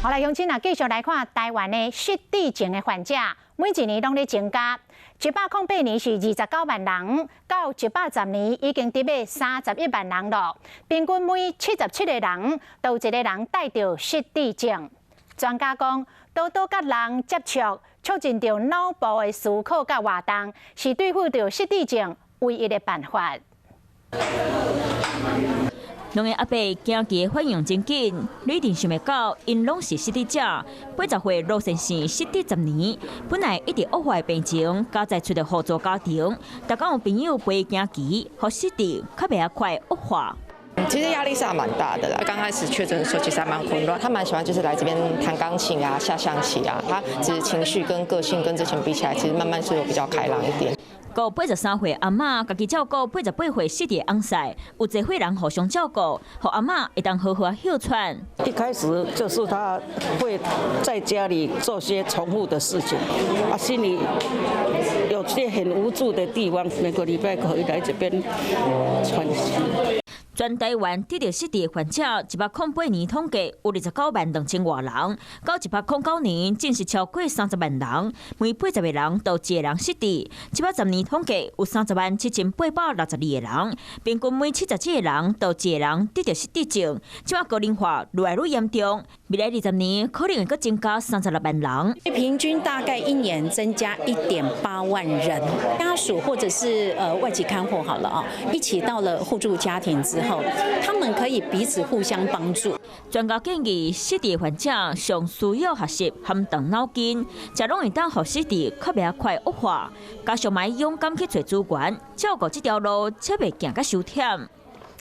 好來，鄉親啊，繼續來看台灣的失智症的患者，每一年攏咧增加。108年是29萬人，到110年已經達到31萬人囉。平均每77個人，就有一個人帶著失智症。專家講，多多佮人接觸，促進著腦部的思考佮活動，是對付著失智症唯一的辦法。兩個阿伯行棋的反應真緊，你一定想袂到，𪜶攏是失智者。80歲羅先生失智10年，本來一直惡化的病情，佳哉揣著互助家庭，逐工有朋友陪行棋，予失智較袂遐快惡化。其實壓力是還蠻大的啦。剛開始確診的時候，其實還蠻混亂。他蠻喜歡就是來這邊彈鋼琴啊、下象棋啊。他其實情緒跟個性跟之前比起來，其實慢慢是有比較開朗一點。閣83歲阿嬤家己照顧88歲失智翁婿，有濟歲人互相照顧，予阿嬤會當好好歇喘。一開始就是他會在家裡做些重複的事情，啊，心裡有些很無助的地方，每個禮拜可以來這邊喘息。全台灣得著失智患者，108年統計有29萬2千外人，到109年正式超過30萬人，每80個人就一個人失智。110年統計有30萬7862個人，平均每77個人就一個人得著失智症。這馬高齡化愈來愈嚴重，未來20年可能會閣增加36萬人。平均大概一年增加1.8萬人，家屬或者是外籍看護好了啊，一起到了互助家庭之後，他們可以彼此互相幫助。專家建議，失智患者上需要學習和動腦筋，才攏會當予失智較袂遐快惡化。加上愛勇敢去揣資源，照顧這條路才袂行甲傷忝。